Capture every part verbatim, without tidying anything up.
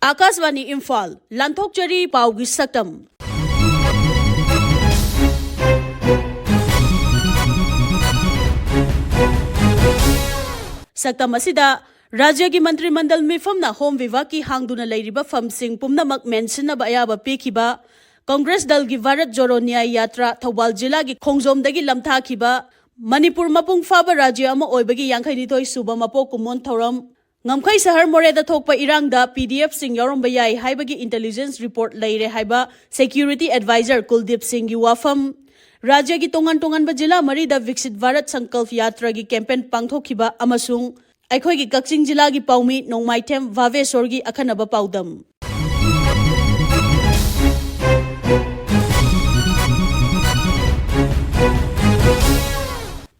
ꯑꯥꯀꯥꯁꯕꯥꯅꯤ ꯏꯝꯐꯥꯜ, ꯂꯥꯟꯊꯣꯛꯆꯔꯤ ꯄꯥꯎꯒꯤ ꯁꯛꯇꯝ꯫ ꯁꯛꯇꯝ ꯑꯁꯤꯗ ꯔꯥꯖ꯭ꯌꯒꯤ ꯃꯟꯇ꯭ꯔꯤ ꯃꯟꯗꯜ ꯃꯤꯐꯝꯅ ꯍꯣꯝ ꯕꯤꯚꯥꯒꯀꯤ ꯍꯥꯡꯗꯨꯅ ꯂꯩꯔꯤꯕ ꯐꯝꯁꯤꯡ ꯄꯨꯝꯅꯃꯛ ꯃꯦꯟꯁꯤꯟꯅꯕ ꯑꯌꯥꯕ ꯄꯤꯈꯤꯕ ꯀꯪꯒ꯭ꯔꯦꯁ ꯗꯜꯒꯤ ꯚꯥꯔꯠ ꯖꯣꯔꯣ ꯅ꯭ꯌꯥꯌ ꯌꯥꯇ꯭ꯔꯥ ꯊꯧꯕꯥꯜ ꯖꯤꯂꯥꯒꯤ ꯈꯣꯡꯖꯣꯝꯗꯒꯤ ꯂꯝꯊꯥꯈꯤꯕ ꯃꯅꯤꯄꯨꯔ ꯃꯄꯨꯡ ꯐꯥꯕ ꯔꯥꯖ꯭ꯌ ꯑꯃ ꯑꯣꯏꯕꯒꯤ ꯌꯥꯡꯈꯩꯅꯤꯊꯣꯏ ꯁꯨꯕ ꯃꯄꯣꯛ ꯀꯨꯝꯑꯣꯟ ꯊꯧꯔꯝ, ꯉꯝꯈꯩ ꯁꯍꯔ ꯃꯣꯔꯦꯗ ꯊꯣꯛꯄ ꯏꯔꯥꯡꯗ ꯄꯤꯗꯤꯑꯦꯐꯁꯤꯡ ꯌꯥꯎꯔꯝꯕ ꯌꯥꯏ ꯍꯥꯏꯕꯒꯤ ꯏꯟꯇꯦꯂꯤꯖꯦꯟꯁ ꯔꯤꯄꯣꯔꯠ ꯂꯩꯔꯦ ꯍꯥꯏꯕ ꯁꯦꯀ꯭ꯌꯨꯔꯤꯇꯤ ꯑꯦꯗꯚꯥꯏꯖꯔ ꯀꯨꯜꯗꯤꯞ ꯁꯤꯡꯒꯤ ꯋꯥꯐꯝ, ꯔꯥꯖ꯭ꯌꯒꯤ ꯇꯣꯉꯥꯟ ꯇꯣꯉꯥꯟꯕ ꯖꯤꯂꯥ ꯃꯔꯤꯗ ꯚꯤꯛꯁꯤꯠ ꯚꯥꯔꯠ ꯁꯪꯀꯜꯞ ꯌꯥꯇ꯭ꯔꯥꯒꯤ ꯀꯦꯝꯄꯦꯟ ꯄꯥꯡꯊꯣꯛꯈꯤꯕ ꯑꯃꯁꯨꯡ ꯑꯩꯈꯣꯏꯒꯤ ꯀꯛꯆꯤꯡ ꯖꯤꯂꯥꯒꯤ ꯄꯥꯎꯃꯤ ꯅꯣꯡꯃꯥꯏꯊꯦꯝ ꯚꯥꯕꯦꯁꯣꯔꯒꯤ ꯑꯈꯟꯅꯕ ꯄꯥꯎꯗꯝ꯫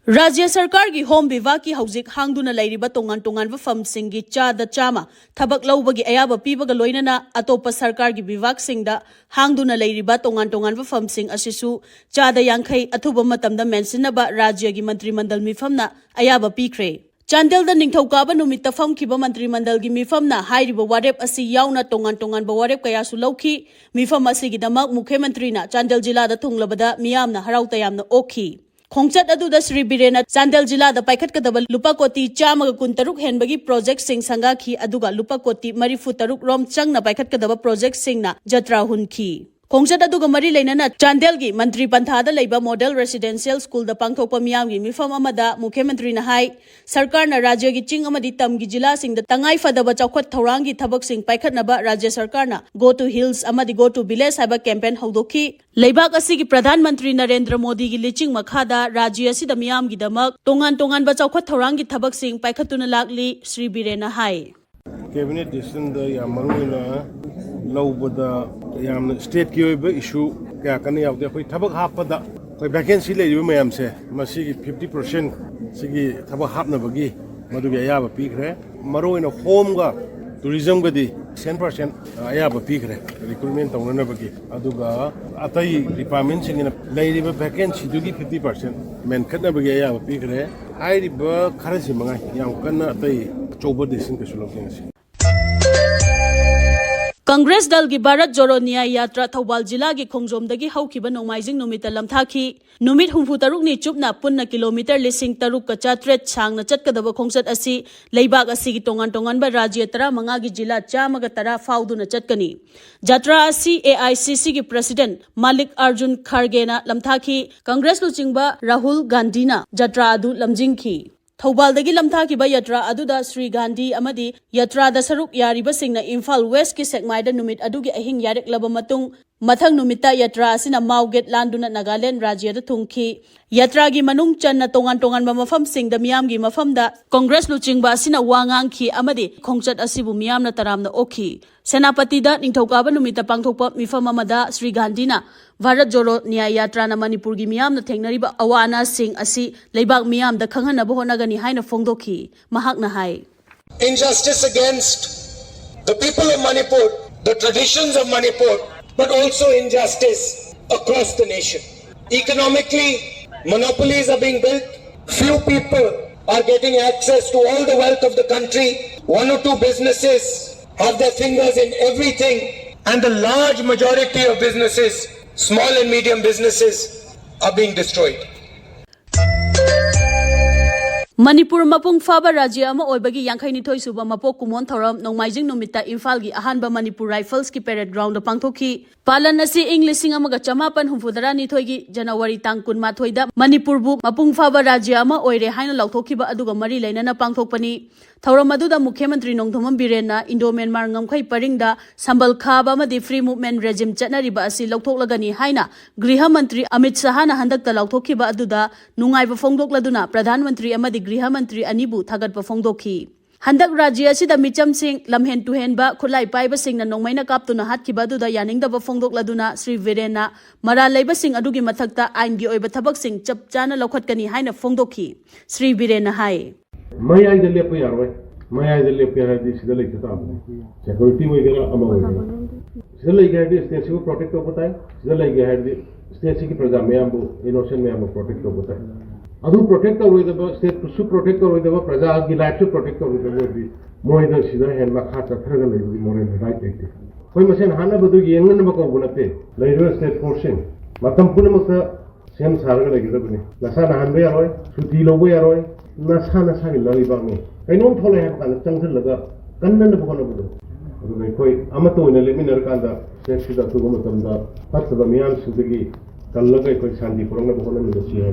ꯔꯥꯖ꯭ꯌ ꯁꯔꯀꯥꯔꯒꯤ ꯍꯣꯝ ꯕꯤꯚꯥꯒꯀꯤ ꯍꯧꯖꯤꯛ ꯍꯥꯡꯗꯨꯅ ꯂꯩꯔꯤꯕ ꯇꯣꯉꯥꯟ ꯇꯣꯉꯥꯟꯕ ꯐꯝꯁꯤꯡꯒꯤ ꯆꯥꯗ ꯆꯥꯝꯃ ꯊꯕꯛ ꯂꯧꯕꯒꯤ ꯑꯌꯥꯕ ꯄꯤꯕꯒ ꯂꯣꯏꯅꯅ ꯑꯇꯣꯞꯄ ꯁꯔꯀꯥꯔꯒꯤ ꯕꯤꯚꯥꯒꯁꯤꯡꯗ ꯍꯥꯡꯗꯨꯅ ꯂꯩꯔꯤꯕ ꯇꯣꯉꯥꯟ ꯇꯣꯉꯥꯟꯕ ꯐꯝꯁꯤꯡ ꯑꯁꯤꯁꯨ ꯆꯥꯗ ꯌꯥꯡꯈꯩ ꯑꯊꯨꯕ ꯃꯇꯝꯗ ꯃꯦꯟꯁꯤꯟꯅꯕ ꯔꯥꯖ꯭ꯌꯒꯤ ꯃꯟꯇ꯭ꯔꯤ ꯃꯟꯗꯜ ꯃꯤꯐꯝꯅ ꯑꯌꯥꯕ ꯄꯤꯈ꯭ꯔꯦ꯫ ꯆꯥꯟꯗꯦꯜꯗ ꯅꯤꯡꯊꯧꯀꯥꯕ ꯅꯨꯃꯤꯠꯇ ꯐꯝꯈꯤꯕ ꯃꯟꯇ꯭ꯔꯤ ꯃꯟꯗꯜꯒꯤ ꯃꯤꯐꯝꯅ ꯍꯥꯏꯔꯤꯕ ꯋꯥꯔꯦꯞ ꯑꯁꯤ ꯌꯥꯎꯅ ꯇꯣꯉꯥꯟ ꯇꯣꯉꯥꯟꯕ ꯋꯥꯔꯦꯞ ꯀꯌꯥꯁꯨ ꯂꯧꯈꯤ꯫ ꯃꯤꯐꯝ ꯑꯁꯤꯒꯤꯗꯃꯛ ꯃꯨꯈ꯭ꯌ ꯃꯟꯇ꯭ꯔꯤꯅ ꯆꯥꯟꯗꯦꯜ ꯖꯤꯂꯥꯗ ꯊꯨꯡꯂꯕꯗ ꯃꯤꯌꯥꯝꯅ ꯍꯔꯥꯎ ꯇꯌꯥꯝꯅ ꯑꯣꯛꯈꯤ꯫ ꯈꯣꯡꯆꯠ ꯑꯗꯨꯗ ꯁ꯭ꯔꯤ ꯕꯤꯔꯦꯟꯅ ꯆꯥꯟꯗꯦꯜ ꯖꯤꯂꯥꯗ ꯄꯥꯏꯈꯠꯀꯗꯕ ꯂꯨꯄꯥ ꯀꯣꯇꯤ ꯆꯥꯝꯃꯒ ꯀꯨꯟꯇꯔꯨꯛ ꯍꯦꯟꯕꯒꯤ ꯄ꯭ꯔꯣꯖꯦꯛꯁꯤꯡ ꯁꯪꯒꯥꯈꯤ, ꯑꯗꯨꯒ ꯂꯨꯄꯥ ꯀꯣꯇꯤ ꯃꯔꯤꯐꯨ ꯇꯔꯨꯛ ꯔꯣꯝ ꯆꯪꯅ ꯄꯥꯏꯈꯠꯀꯗꯕ ꯄ꯭ꯔꯣꯖꯦꯛꯁꯤꯡꯅ ꯖꯇ꯭ꯔꯥ ꯍꯨꯟꯈꯤ꯫ ꯈꯣꯡꯆꯠ ꯑꯗꯨꯒ ꯃꯔꯤ ꯂꯩꯅꯅ ꯆꯥꯟꯗꯦꯜꯒꯤ ꯃꯟꯇ꯭ꯔꯤ ꯄꯟꯊꯥꯗ ꯂꯩꯕ ꯃꯣꯗꯦꯜ ꯔꯦꯁꯤꯗꯦꯟꯁꯤꯌꯦꯜ ꯁ꯭ꯀꯨꯜꯗ ꯄꯥꯡꯊꯣꯛꯄ ꯃꯤꯌꯥꯝꯒꯤ ꯃꯤꯐꯝ ꯑꯃꯗ ꯃꯨꯈ꯭ꯌ ꯃꯟꯇ꯭ꯔꯤꯅ ꯍꯥꯏ, ꯁꯔꯀꯥꯔꯅ ꯔꯥꯖ꯭ꯌꯒꯤ ꯆꯤꯡ ꯑꯃꯗꯤ ꯇꯝꯒꯤ ꯖꯤꯂꯥꯁꯤꯡꯗ ꯇꯉꯥꯏ ꯐꯗꯕ ꯆꯥꯎꯈꯠ ꯊꯧꯔꯥꯡꯒꯤ ꯊꯕꯛꯁꯤꯡ ꯄꯥꯏꯈꯠꯅꯕ ꯔꯥꯖ꯭ꯌ ꯁꯔꯀꯥꯔꯅ Go to Hills ꯑꯃꯗꯤ Go to Village ꯍꯥꯏꯕ ꯀꯦꯝꯄꯦꯟ ꯍꯧꯗꯣꯛꯈꯤ꯫ ꯂꯩꯕꯥꯛ ꯑꯁꯤꯒꯤ ꯄ꯭ꯔꯙꯥꯟ ꯃꯟꯇ꯭ꯔꯤ ꯅꯔꯦꯟꯗ꯭ꯔ ꯃꯣꯗꯤꯒꯤ ꯂꯤꯆꯤꯡ ꯃꯈꯥꯗ ꯔꯥꯖ꯭ꯌ ꯑꯁꯤꯗ ꯃꯤꯌꯥꯝꯒꯤꯗꯃꯛ ꯇꯣꯉꯥꯟ ꯇꯣꯉꯥꯟꯕ ꯆꯥꯎꯈꯠ ꯊꯧꯔꯥꯡꯒꯤ ꯊꯕꯛꯁꯤꯡ ꯄꯥꯏꯈꯠꯇꯨꯅ ꯂꯥꯛꯂꯤ, ꯁ꯭ꯔꯤ ꯕꯤꯔꯦꯟꯅ ꯍꯥꯏ꯫ ꯀꯦꯕꯤꯅꯦꯠ ꯗꯤꯁꯤꯖꯟꯗ ꯌꯥꯝ ꯃꯔꯨ ꯑꯣꯏꯅ ꯂꯧꯕꯗ ꯌꯥꯝꯅ ꯁ꯭ꯇꯦꯠꯀꯤ ꯑꯣꯏꯕ ꯏꯁꯨ ꯀꯌꯥ ꯀꯟꯅ ꯌꯥꯎꯗꯦ꯫ ꯑꯩꯈꯣꯏ ꯊꯕꯛ ꯍꯥꯞꯄꯗ ꯑꯩꯈꯣꯏ ꯚꯦꯀꯦꯟꯁꯤ ꯂꯩꯔꯤꯕ ꯃꯌꯥꯝꯁꯦ, ꯃꯁꯤꯒꯤ ꯐꯤꯐꯇꯤ ꯄꯥꯔꯁꯦꯟ ꯁꯤꯒꯤ ꯊꯕꯛ ꯍꯥꯞꯅꯕꯒꯤ ꯃꯗꯨꯒꯤ ꯑꯌꯥꯕ ꯄꯤꯈ꯭ꯔꯦ꯫ ꯃꯔꯨꯑꯣꯏꯅ ꯍꯣꯝꯒ ꯇꯨꯔꯤꯖꯝꯒꯗꯤ ꯇꯦꯟ ꯄꯥꯔꯁꯦꯟ ꯑꯌꯥꯕ ꯄꯤꯈ꯭ꯔꯦ ꯔꯤꯀ꯭ꯔꯨꯠꯃꯦꯟ ꯇꯧꯅꯅꯕꯒꯤ꯫ ꯑꯗꯨꯒ ꯑꯇꯩ ꯗꯤꯄꯥꯔꯠꯃꯦꯟꯁꯤꯡꯒꯤꯅ ꯂꯩꯔꯤꯕ ꯚꯦꯀꯦꯟꯁꯤꯗꯨꯒꯤ ꯐꯤꯐꯇꯤ ꯄꯥꯔꯁꯦꯟ ꯃꯦꯟꯈꯠꯅꯕꯒꯤ ꯑꯌꯥꯕ ꯄꯤꯈ꯭ꯔꯦ꯫ ꯍꯥꯏꯔꯤꯕ ꯈꯔꯁꯤ ꯃꯉꯥꯏ, ꯌꯥꯝ ꯀꯟꯅ ꯑꯇꯩ ꯑꯆꯧꯕ ꯗꯤꯁꯤꯖꯟ ꯀꯩꯁꯨ ꯂꯧꯗꯦ ꯉꯁꯤ꯫ ꯀꯪꯒ꯭ꯔꯦꯁ ꯗꯜꯒꯤ ꯚꯥꯔꯠ ꯖꯣꯔꯣ ꯅ꯭ꯌꯥꯌ ꯌꯥꯇ꯭ꯔꯥ ꯊꯧꯕꯥꯜ ꯖꯤꯂꯥꯒꯤ ꯈꯣꯡꯖꯣꯝꯗꯒꯤ ꯍꯧꯈꯤꯕ ꯅꯣꯡꯃꯥꯏꯖꯤꯡ ꯅꯨꯃꯤꯠꯇ ꯂꯝꯊꯥꯈꯤ꯫ ꯅꯨꯃꯤꯠ ꯍꯨꯝꯐꯨ ꯇꯔꯨꯛꯅꯤ ꯆꯨꯞꯅ ꯄꯨꯟꯅ ꯀꯤꯂꯣꯃꯤꯇꯔ ꯂꯤꯁꯤꯡ ꯇꯔꯨꯛꯀ ꯆꯥꯇ꯭ꯔꯦꯠ ꯁꯥꯡꯅ ꯆꯠꯀꯗꯕ ꯈꯣꯡꯆꯠ ꯑꯁꯤ ꯂꯩꯕꯥꯛ ꯑꯁꯤꯒꯤ ꯇꯣꯉꯥꯟ ꯇꯣꯉꯥꯟꯕ ꯔꯥꯖ꯭ꯌ ꯇꯔꯥꯃꯉꯥꯒꯤ ꯖꯤꯂꯥ ꯆꯥꯝꯃꯒ ꯇꯔꯥ ꯐꯥꯎꯗꯨꯅ ꯆꯠꯀꯅꯤ꯫ ꯖꯥꯇ꯭ꯔꯥ ꯑꯁꯤ ꯑꯦ ꯑꯥꯏ ꯁꯤ ꯁꯤꯒꯤ ꯄ꯭ꯔꯁꯤꯗꯦꯟꯠ ꯃꯥꯂꯤꯛ ꯑꯥꯔꯖꯨꯟ ꯈꯥꯔꯒꯦꯅ ꯂꯝꯊꯥꯈꯤ꯫ ꯀꯪꯒ꯭ꯔꯦꯁ ꯂꯨꯆꯤꯡꯕ ꯔꯥꯍꯨꯜ ꯒꯥꯟꯙꯤꯅ ꯖꯥꯇ꯭ꯔꯥ ꯑꯗꯨ ꯂꯝꯖꯤꯡꯈꯤ꯫ ꯊꯧꯕꯥꯜꯗꯒꯤ ꯂꯝꯊꯥꯈꯤꯕ ꯌꯥꯇ꯭ꯔꯥ ꯑꯗꯨꯗ ꯁ꯭ꯔꯤ ꯒꯥꯟꯙꯤ ꯑꯃꯗꯤ ꯌꯥꯇ꯭ꯔꯥꯗ ꯁꯔꯨꯛ ꯌꯥꯔꯤꯕꯁꯤꯡꯅ ꯏꯝꯐꯥꯜ ꯋꯦꯁ꯭ꯠꯀꯤ ꯁꯦꯛꯃꯥꯏꯗ ꯅꯨꯃꯤꯠ ꯑꯗꯨꯒꯤ ꯑꯍꯤꯡ ꯌꯥꯔꯦꯛꯂꯕ ꯃꯇꯨꯡ, ꯃꯊꯪ ꯅꯨꯃꯤꯠꯇ ꯌꯥꯇ꯭ꯔꯥ ꯑꯁꯤꯅ ꯃꯥꯎ ꯒꯦꯠ ꯂꯥꯟꯗꯨꯅ ꯅꯥꯒꯥꯂꯦꯟꯗ ꯔꯥꯖ꯭ꯌꯗ ꯊꯨꯡꯈꯤ꯫ ꯌꯥꯇ꯭ꯔꯥꯒꯤ ꯃꯅꯨꯡ ꯆꯟꯅ ꯇꯣꯉꯥꯟ ꯇꯣꯉꯥꯟꯕ ꯃꯐꯝꯁꯤꯡꯗ ꯃꯤꯌꯥꯝꯒꯤ ꯃꯐꯝꯗ ꯀꯪꯒ꯭ꯔꯦꯁ ꯂꯨꯆꯤꯡꯕ ꯑꯁꯤꯅ ꯋꯥ ꯉꯥꯡꯈꯤ ꯑꯃꯗꯤ ꯈꯣꯡꯆꯠ ꯑꯁꯤꯕꯨ ꯃꯤꯌꯥꯝꯅ ꯇꯔꯥꯝꯅ ꯑꯣꯛꯈꯤ꯫ ꯁꯦꯅꯥꯄꯇꯤꯗ ꯅꯤꯡꯊꯧꯀꯥꯕ ꯅꯨꯃꯤꯠꯇ ꯄꯥꯡꯊꯣꯛꯄ ꯃꯤꯐꯝ ꯑꯃꯗ ꯁ꯭ꯔꯤ ꯒꯥꯟꯙꯤꯅ ꯚꯥꯔꯠ ꯖꯣꯔꯣ ꯅ꯭ꯌꯥꯌ ꯌꯥꯇ꯭ꯔꯥꯅ ꯃꯅꯤꯄꯨꯔꯒꯤ ꯃꯤꯌꯥꯝꯅ ꯊꯦꯡꯅꯔꯤꯕ ꯑꯋꯥ ꯑꯅꯥꯁꯤꯡ ꯑꯁꯤ ꯂꯩꯕꯥꯛ ꯃꯤꯌꯥꯝꯗ ꯈꯪꯍꯟꯅꯕ ꯍꯣꯠꯅꯒꯅꯤ ꯍꯥꯏꯅ ꯐꯣꯡꯗꯣꯛꯈꯤ꯫ ꯃꯍꯥꯛꯅ ꯍꯥꯏ, Injustice against the people of Manipur, the traditions of Manipur, but also injustice across the nation. Economically, monopolies are being built. Few people are getting access to all the wealth of the country. One or two businesses have their fingers in everything, and the large majority of businesses, small and medium businesses, are being destroyed. Manipur ꯃꯄꯨꯡ ꯐꯥꯕ ꯔꯥꯖ꯭ꯌ ꯑꯃ ꯑꯣꯏꯕꯒꯤ ꯌꯥꯡꯈꯩꯅꯤꯊꯣꯏ ꯁꯨꯕ ꯃꯄꯣꯛ ꯀꯨꯝꯑꯣꯟ ꯊꯧꯔꯝ ꯅꯣꯡꯃꯥꯏꯖꯤꯡ ꯅꯨꯃꯤꯠꯇ ꯏꯝꯐꯥꯜꯒꯤ ꯑꯍꯥꯟꯕ ꯃꯅꯤꯄꯨꯔ ꯔꯥꯏꯐꯜꯁꯀꯤ ꯄꯦꯔꯦꯗ ꯒ꯭ꯔꯥꯎꯟꯗ ꯄꯥꯡꯊꯣꯛꯈꯤ꯫ ꯄꯥꯂꯟ ꯑꯁꯤ ꯏꯪ ꯂꯤꯁꯤꯡ ꯑꯃꯒ ꯆꯃꯥꯄꯟ ꯍꯨꯝꯐꯨꯇꯔꯥꯅꯤꯊꯣꯏꯒꯤ ꯖꯅꯋꯥꯔꯤ ꯇꯥꯡ ꯀꯨꯟꯃꯥꯊꯣꯏꯗ ꯃꯅꯤꯄꯨꯔꯕꯨ ꯃꯄꯨꯡ ꯐꯥꯕ ꯔꯥꯖ꯭ꯌ ꯑꯃ ꯑꯣꯏꯔꯦ ꯍꯥꯏꯅ ꯂꯥꯎꯊꯣꯛꯈꯤꯕ ꯑꯗꯨꯒ ꯃꯔꯤ ꯂꯩꯅꯅ ꯄꯥꯡꯊꯣꯛꯄꯅꯤ꯫ ꯊꯧꯔꯝ ꯑꯗꯨꯗ ꯃꯨꯈ꯭ꯌ ꯃꯟꯇ꯭ꯔꯤ ꯅꯣꯡꯊꯣꯝꯕꯝ ꯕꯤꯔꯦꯟꯅ ꯏꯟꯗꯣ ꯃ꯭ꯌꯥꯟꯃꯥꯔ ꯉꯝꯈꯩ ꯄꯔꯤꯡꯗ ꯁꯝꯕꯜ ꯈꯥꯕ ꯑꯃꯗꯤ ꯐ꯭ꯔꯤ ꯃꯨꯚꯃꯦꯟꯠ ꯔꯦꯖꯤꯝ ꯆꯠꯅꯔꯤꯕ ꯑꯁꯤ ꯂꯧꯊꯣꯛꯂꯒꯅꯤ ꯍꯥꯏꯅ ꯒ꯭ꯔꯤꯍ ꯃꯟꯇ꯭ꯔꯤ ꯑꯃꯤꯠ ꯁꯍꯥꯅ ꯍꯟꯗꯛꯇ ꯂꯥꯎꯊꯣꯛꯈꯤꯕ ꯑꯗꯨꯗ ꯅꯨꯡꯉꯥꯏꯕ ꯐꯣꯡꯗꯣꯛꯂꯗꯨꯅ ꯄ꯭ꯔꯙꯥꯟ ꯃꯟꯇ꯭ꯔꯤ ꯑꯃꯗꯤ ꯒ꯭ꯔꯤꯍ ꯃꯟꯇ꯭ꯔꯤ ꯑꯅꯤꯕꯨ ꯊꯥꯒꯠꯄ ꯐꯣꯡꯗꯣꯛꯈꯤ꯫ ꯍꯟꯗꯛ ꯔꯥꯖ꯭ꯌ ꯑꯁꯤꯗ ꯃꯤꯆꯝꯁꯤꯡ, ꯂꯝꯍꯦꯟ ꯇꯨꯍꯦꯟꯕ, ꯈꯨꯠꯂꯥꯏ ꯄꯥꯏꯕꯁꯤꯡꯅ ꯅꯣꯡꯃꯩꯅ ꯀꯥꯞꯇꯨꯅ ꯍꯥꯠꯈꯤꯕ ꯑꯗꯨꯗ ꯌꯥꯅꯤꯡꯗꯕ ꯐꯣꯡꯗꯣꯛꯂꯗꯨꯅ ꯁ꯭ꯔꯤ ꯕꯤꯔꯦꯟꯅ ꯃꯔꯥꯜ ꯂꯩꯕꯁꯤꯡ ꯑꯗꯨꯒꯤ ꯃꯊꯛꯇ ꯑꯥꯏꯟꯒꯤ ꯑꯣꯏꯕ ꯊꯕꯛꯁꯤꯡ ꯆꯞ ꯆꯥꯅ ꯂꯧꯈꯠꯀꯅꯤ ꯍꯥꯏꯅ ꯐꯣꯡꯗꯣꯛꯈꯤ꯫ ꯁ꯭ꯔꯤ ꯕꯤꯔꯦꯟꯅ ꯍꯥꯏ, ꯃꯌꯥꯏꯗ ꯂꯦꯞꯄ ꯌꯥꯔꯣꯏ꯫ ꯃꯌꯥꯏꯗ ꯂꯦꯞꯀꯦ ꯍꯥꯏꯔꯗꯤ ꯁꯤꯗ ꯂꯩꯇ ꯇꯥꯕꯅꯤ꯫ ꯁꯦꯀ꯭ꯌꯨꯔꯤꯇꯤ ꯑꯣꯏꯒꯦꯔꯥ ꯑꯃ ꯑꯣꯏꯒꯦꯔꯥ꯫ ꯁꯤꯗ ꯂꯩꯒꯦ ꯍꯥꯏꯔꯗꯤ ꯁ꯭ꯇꯦꯠꯁꯤꯕꯨ ꯄ꯭ꯔꯣꯇꯦꯛ ꯇꯧꯕ ꯇꯥꯏ꯫ ꯁꯤꯗ ꯂꯩꯒꯦ ꯍꯥꯏꯔꯗꯤ ꯁ꯭ꯇꯦꯠꯁꯤꯒꯤ ꯄ꯭ꯔꯖꯥ ꯃꯌꯥꯝꯕꯨ, ꯏꯅꯣꯁꯦꯟ ꯃꯌꯥꯝꯕꯨ ꯄ꯭ꯔꯣꯇꯦꯛ ꯇꯧꯕ ꯇꯥꯏ꯫ ꯑꯗꯨ ꯄ꯭ꯔꯣꯇꯦꯛ ꯇꯧꯔꯣꯏꯗꯕ, ꯁ꯭ꯇꯦꯠꯁꯨ ꯄ꯭ꯔꯣꯇꯦꯛ ꯇꯧꯔꯣꯏꯗꯕ, ꯄ꯭ꯔꯖꯥꯒꯤ ꯂꯥꯏꯐꯁꯨ ꯄ꯭ꯔꯣꯇꯦꯛ ꯇꯧꯔꯣꯏꯗꯕ ꯑꯣꯏꯔꯗꯤ ꯃꯣꯏꯗ ꯁꯤꯗ ꯍꯦꯟꯅ ꯃꯈꯥ ꯆꯠꯊꯔꯒ ꯂꯩꯕꯒꯤ ꯃꯣꯔꯦꯜ ꯔꯥꯏꯠ ꯂꯩꯇꯦ꯫ ꯑꯩꯈꯣꯏ ꯃꯁꯦꯟ ꯍꯥꯠꯅꯕꯗꯨ ꯌꯦꯡꯅꯅꯕ ꯀꯧꯕ ꯅꯠꯇꯦ꯫ ꯂꯩꯔꯤꯕ ꯁ꯭ꯇꯦꯠ ꯐꯣꯔꯁꯁꯤꯡ ꯃꯇꯝ ꯄꯨꯝꯅꯃꯛꯇ ꯁꯦꯝ ꯁꯥꯔꯒ ꯂꯩꯒꯗꯕꯅꯤ꯫ ꯅꯁꯥꯅ ꯍꯟꯕ ꯌꯥꯔꯣꯏ, ꯁꯨꯇꯤ ꯂꯧꯕ ꯌꯥꯔꯣꯏ, ꯅꯁꯥ ꯅꯁꯥꯒꯤ ꯂꯩꯕꯥꯛꯅꯤ꯫ ꯀꯩꯅꯣꯝ ꯊꯣꯛꯂꯛꯑꯦ ꯍꯥꯏꯕ ꯀꯥꯟꯗ ꯆꯪꯁꯤꯜꯂꯒ ꯀꯟꯅꯅꯕ ꯍꯣꯠꯅꯕꯗꯣ꯫ ꯑꯗꯨꯅ ꯑꯩꯈꯣꯏ ꯑꯃꯠꯇ ꯑꯣꯏꯅ ꯂꯦꯞꯃꯤꯟꯅꯔꯀꯥꯟꯗ ꯁ꯭ꯇꯦꯠꯁꯤꯗ ꯑꯊꯨꯕ ꯃꯇꯝꯗ ꯐꯠꯇꯕ ꯃꯤꯌꯥꯝꯁꯤꯡꯗꯒꯤ ꯀꯜꯂꯒ ꯑꯩꯈꯣꯏ ꯁꯥꯟꯇꯤ ꯄꯨꯔꯛꯅꯕ ꯍꯣꯠꯅꯃꯤꯟꯅꯁꯤ ꯍꯥꯏ꯫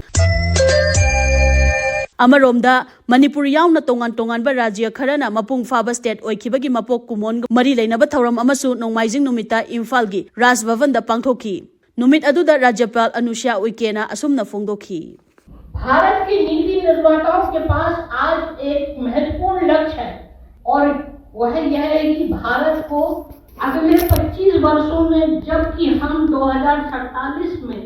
ꯑꯃꯔꯣꯝꯗ, ꯃꯅꯤꯄꯨꯔ ꯌꯥꯎꯅ ꯇꯣꯉꯥꯟ ꯇꯣꯉꯥꯟꯕ ꯔꯥꯖ꯭ꯌ ꯈꯔꯅ ꯃꯄꯨꯡ ꯐꯥꯕ ꯁ꯭ꯇꯦꯠ ꯑꯣꯏꯈꯤꯕꯒꯤ ꯃꯄꯣꯛ ꯀꯨꯝꯑꯣꯟꯒ ꯃꯔꯤ ꯂꯩꯅꯕ ꯊꯧꯔꯝ ꯑꯃꯁꯨ ꯅꯣꯡꯃꯥꯏꯖꯤꯡ ꯅꯨꯃꯤꯠꯇ ꯏꯝꯐꯥꯜꯒꯤ ꯔꯥꯖ ꯚꯕꯟꯗ ꯄꯥꯡꯊꯣꯛꯈꯤ꯫ ꯅꯨꯃꯤꯠ ꯑꯗꯨꯗ ꯔꯥꯖ꯭ꯌꯄꯥꯜ ꯑꯅꯨꯁ꯭ꯌꯥ ꯎꯏꯀꯦꯅ ꯑꯁꯨꯝꯅ ꯐꯣꯡꯗꯣꯛꯈꯤ꯫ भारत के नीति निर्माताओं के पास आज एक महत्वपूर्ण लक्ष्य है और वह यह है कि भारत को अगले पच्चीस वर्षों में, जबकि हम दो हज़ार सैंतालीस में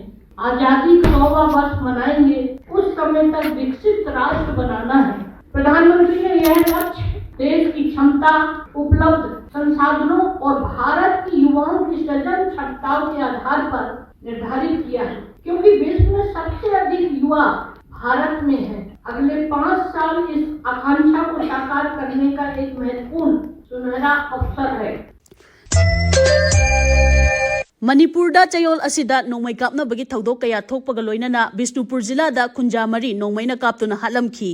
आजादी का सौवां वर्ष मनाएंगे, उस समय तक विकसित राष्ट्र बनाना है। प्रधानमंत्री ने यह लक्ष्य देश की क्षमता, उपलब्ध संसाधनों और भारत की युवाओं की सृजन क्षमताओं के आधार पर निर्धारित किया है, क्योंकि विश्व में सबसे अधिक युवा भारत में है। अगले पांच साल इस आकांक्षा को साकार करने का एक महत्वपूर्ण सुनहरा अवसर है। ꯃꯅꯤꯄꯨꯔꯗ ꯆꯌꯣꯜ ꯑꯁꯤꯗ ꯅꯣꯡꯃꯩ ꯀꯥꯞꯅꯕꯒꯤ ꯊꯧꯗꯣꯛ ꯀꯌꯥ ꯊꯣꯛꯄꯒ ꯂꯣꯏꯅꯅ ꯕꯤꯁꯅꯨꯄꯨꯔ ꯖꯤꯂꯥꯗ ꯈꯨꯟꯖꯥ ꯃꯔꯤ ꯅꯣꯡꯃꯩꯅ ꯀꯥꯞꯇꯨꯅ ꯍꯥꯠꯂꯝꯈꯤ꯫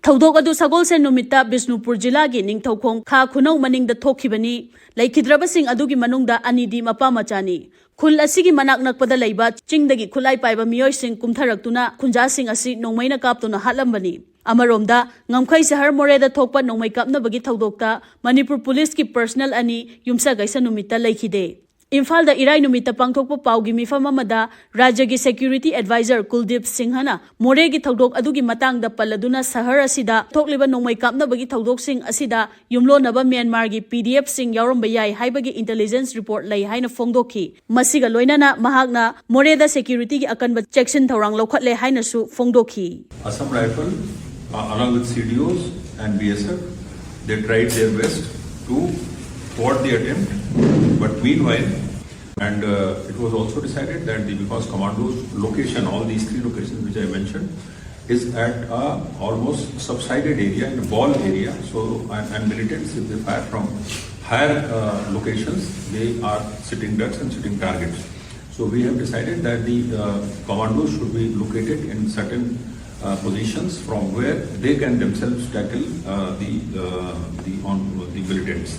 ꯊꯧꯗꯣꯛ ꯑꯗꯨ ꯁꯒꯣꯜꯁꯦꯟ ꯅꯨꯃꯤꯠꯇ ꯕꯤꯁꯅꯨꯄꯨꯔ ꯖꯤꯂꯥꯒꯤ ꯅꯤꯡꯊꯧꯈꯣꯡ ꯈꯥ ꯈꯨꯅꯧ ꯃꯅꯤꯡꯗ ꯊꯣꯛꯈꯤꯕꯅꯤ꯫ ꯂꯩꯈꯤꯗ꯭ꯔꯕꯁꯤꯡ ꯑꯗꯨꯒꯤ ꯃꯅꯨꯡꯗ ꯑꯅꯤꯗꯤ ꯃꯄꯥ ꯃꯆꯥꯅꯤ꯫ ꯈꯨꯜ ꯑꯁꯤꯒꯤ ꯃꯅꯥꯛ ꯅꯛꯄꯗ ꯂꯩꯕ ꯆꯤꯡꯗꯒꯤ ꯈꯨꯠꯂꯥꯏ ꯄꯥꯏꯕ ꯃꯤꯑꯣꯏꯁꯤꯡ ꯀꯨꯝꯊꯔꯛꯇꯨꯅ ꯈꯨꯟꯖꯥꯁꯤꯡ ꯑꯁꯤ ꯅꯣꯡꯃꯩꯅ ꯀꯥꯞꯇꯨꯅ ꯍꯥꯠꯂꯝꯕꯅꯤ꯫ ꯑꯃꯔꯣꯝꯗ, ꯉꯝꯈꯩ ꯁꯍꯔ ꯃꯣꯔꯦꯗ ꯊꯣꯛꯄ ꯅꯣꯡꯃꯩ ꯀꯥꯞꯅꯕꯒꯤ ꯊꯧꯗꯣꯛꯇ ꯃꯅꯤꯄꯨꯔ ꯄꯨꯂꯤꯁꯀꯤ ꯄꯔꯁꯅꯦꯜ ꯑꯅꯤ ꯌꯨꯝꯁꯀꯩꯁ ꯅꯨꯃꯤꯠꯇ ꯂꯩꯈꯤꯗꯦ꯫ ꯏꯝꯐꯥꯜꯗ ꯏꯔꯥꯏ ꯅꯨꯃꯤꯠꯇ ꯄꯥꯡꯊꯣꯛꯄ ꯄꯥꯎꯒꯤ ꯃꯤꯐꯝ ꯑꯃꯗ ꯔꯥꯖ꯭ꯌꯒꯤ ꯁꯦꯀ꯭ꯌꯨꯔꯤꯇꯤ ꯑꯦꯗꯚꯥꯏꯖꯔ ꯀꯨꯜꯗꯤꯞ ꯁꯤꯡꯍꯅ ꯃꯣꯔꯦꯒꯤ ꯊꯧꯗꯣꯛ ꯑꯗꯨꯒꯤ ꯃꯇꯥꯡꯗ ꯄꯜꯂꯗꯨꯅ ꯁꯍꯔ ꯑꯁꯤꯗ ꯊꯣꯛꯂꯤꯕ ꯅꯣꯡꯃꯩ ꯀꯥꯞꯅꯕꯒꯤ ꯊꯧꯗꯣꯛꯁꯤꯡ ꯑꯁꯤꯗ ꯌꯨꯝꯂꯣꯟꯅꯕ ꯃ꯭ꯌꯥꯟꯃꯥꯔꯒꯤ ꯄꯤ ꯗꯤ ꯑꯦꯐꯁꯤꯡ ꯌꯥꯎꯔꯝꯕ ꯌꯥꯏ ꯍꯥꯏꯕꯒꯤ ꯏꯟꯇꯦꯂꯤꯖꯦꯟꯁ ꯔꯤꯄꯣꯔꯠ ꯂꯩ ꯍꯥꯏꯅ ꯐꯣꯡꯗꯣꯛꯈꯤ꯫ ꯃꯁꯤꯒ ꯂꯣꯏꯅꯅ ꯃꯍꯥꯛꯅ ꯃꯣꯔꯦꯗ ꯁꯦꯀ꯭ꯌꯨꯔꯤꯇꯤꯒꯤ ꯑꯀꯟꯕ ꯆꯦꯛꯁꯤꯟ ꯊꯧꯔꯥꯡ ꯂꯧꯈꯠꯂꯦ ꯍꯥꯏꯅꯁꯨ ꯐꯣꯡꯗꯣꯛꯈꯤ꯫ Assam Rifle, uh, along with C D Os and B S F, they tried their best to thwart the attempt. But meanwhile, and uh, it was also decided that the, because commandos location, all these three locations which I mentioned, is at a almost subsided area, in a ball area. So, and, and militants, if they fire from Higher uh, locations, they are sitting ducks and sitting targets. So we have decided that the uh, commandos should be located in certain uh, positions from where they can themselves tackle uh, the uh, the on the militants.